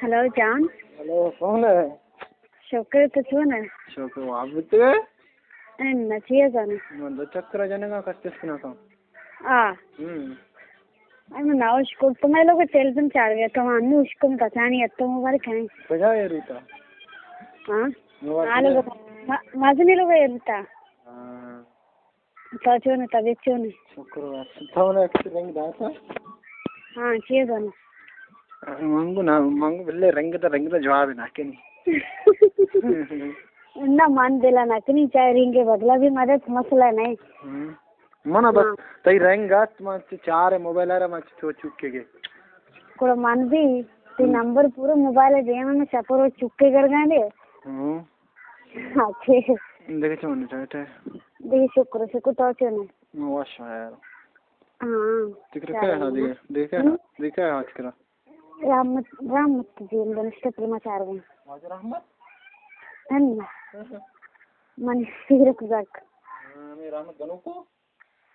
ہیلو جان۔ ہیلو، کون ہے؟ شکر، تو چون ہے؟ شکر، واب بوتگ ئے؟ اے نہ، چی زانے؟ من دو چکر جنگا کچس کنا کن۔ آ۔ ہم۔ اے من نہ اشکت، تو مئے لوگ ٹیلیویژن چار گیا، تو انو اشکم کسانی اتو مبارک ہیں۔ کجا اے روتا؟ ہاں؟ مبارک آ لوگ ہے۔ م-، مزنی لوگ اے روتا۔ ہاں۔ تو چون ئے، طبیعت چون ہے؟ شکر بس۔ تو نے ایک رنگ داتا؟ ہاں، چی زانے؟ منگو نا، منگو بلے رنگ دا، رنگ دا جواب نہ کنی۔ نہ، من دلا نہ کنی، چاہے رنگ بدلا بھی مدد مسئلہ نہیں۔ ہم۔ من بس ہاں۔ تئی رنگ ات، من چہ چار موبائل ءَ را من چہ تو چکے گے۔ گڑا من بھی تئی ہم۔ نمبر پورا موبائل ءَ دیم، من شپ ءُ روچ چکے گرگاں دے۔ ہم۔ اچھے۔ دیکھے چون ٹائٹ ہے۔ دیکھے شکر، شکر تو چون ہے؟ من وش یار۔ ہاں۔ تکرا کیا ہے دیگه؟ دیگه کیا ہے؟ ہم۔ دیگه کیا ہے تکرا؟ رحمت، رحمت جیل دنشتہ پریما چارگاں۔ واجہ رحمت؟ انّا۔ ہاں، ہاں۔ من سیرک زک۔ ہاں، ہمے رحمت گنوکو؟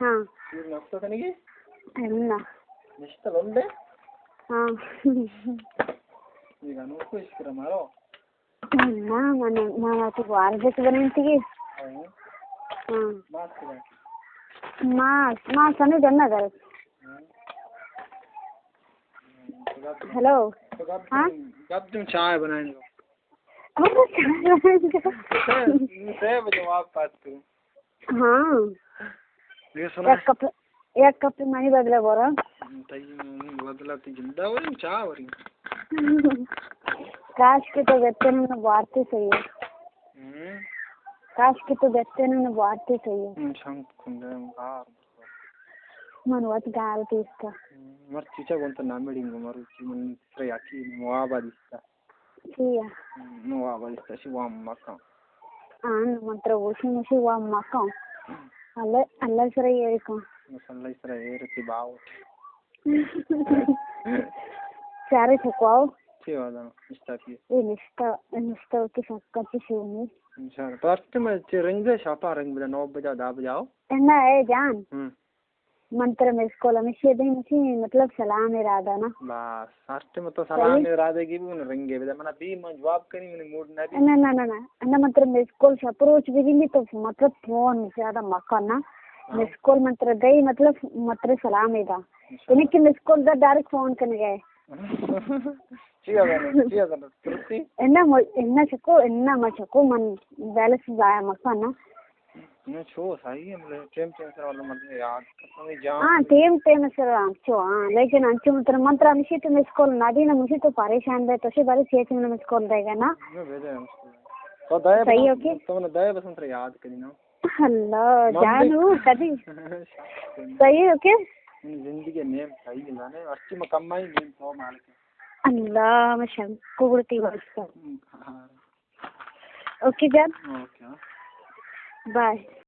ہاں۔ سیر نفسہ کنگی؟ انّا۔ نشتہ لنڈے؟ ہاں۔ یہ گنوکو اشکرا مارو۔ نہ، من، من وتی گوارزک بنینتگی۔ ہاں۔ ہاں۔ ماس کجا؟ ماس، ماس ہمے ڈنا در۔ ہاں۔ ہیلو۔ تو گپ، ہاں؟ گپ دوں چائے بنائیں گے۔ او، چائے بنائیں گے۔ سے، سے بجے واپس تو؟ ہاں۔ یہ سنا۔ یک کپ، یک کپ منی بدلہ برو۔ تئی بدلہ تئی جندا وری، چا وری۔ کاش کہ تو گتے نہ بوارتے صحیح ہے۔ ہم۔ کاش کہ تو گتے نہ بوارتے صحیح ہے۔ ہم، شنک کنڈے گار۔ من وت گار دیستا۔ ہم، مرچی چا گونتا نہ مڑیں گو، مروچی من ترا یقین موابا دیستا۔ چیا؟ نو آواز تشی وام مکن۔ آن من ترا گوشی مشی وام مکن۔ اللہ، اللہ سر ایر کن۔ بس اللہ سر ایر تی باوٹ۔ چارے چکواو۔ چی وادن؟ نشتا کی؟ اے نشتا، اے نشتا کی سکا چی شونی؟ انشاءاللہ۔ تو ارتے میں چی رنگ دے، شاپا رنگ بدا، نو بجا، دا بجاو۔ نہ، اے جان۔ ہم۔ من ترا مس کال ہمیشی دیم، مطلب سلام ارادہ نا۔ بس، ہر ٹائم تو سلام صحیح۔ ارادہ کی بھی رنگے بدا، منا بھی من جواب کنی، منی موڈ نہ بھی۔ نہ، نہ، نہ، نہ۔ نہ، من ترا مس کال شپ روچ بھی گندی تو مطلب فون زیادہ مکن نا۔ ہاں۔ مس کال من ترا دئی، مطلب من ترا سلام ادا۔ انشاءاللہ۔ یعنی کہ مس کال دا ڈائریکٹ فون کنے گئے۔ چی ہزار، چی ہزار، ترسی؟ انا م-، انا چکو، انا ما چکو، من بیلنس ضائع مکن نا۔ نہ چو صحیح ہے، مطلب، ٹیم ٹیم سر، مطلب، مطلب، یاد کرتا ہوں، جان۔ ہاں، ٹیم ٹیم سر، ہاں، چو، ہاں، لیکن انچو مطلب، من ترا ہمیشی تو مس کال نہ دی، نہ مجھے تو پریشان بے، تو سے بارے چیچ من مس کال دے گا نا۔ نہ، بے دے، مس کال۔ تو دے صحیح، بس، اوکے۔ تو نے دے بس، من ترا یاد کری نا۔ اللہ، من جان بھی ہو، کدی۔ صحیح، اوکے۔ زندگی نیم صحیح ہے، جانے، اچھی مکمہ ہی نیم تو مالک ہے۔ اللہ، میں شنکو گڑتی واسطہ۔ ہاں۔ اوکے جان۔ اوکے۔ بائے۔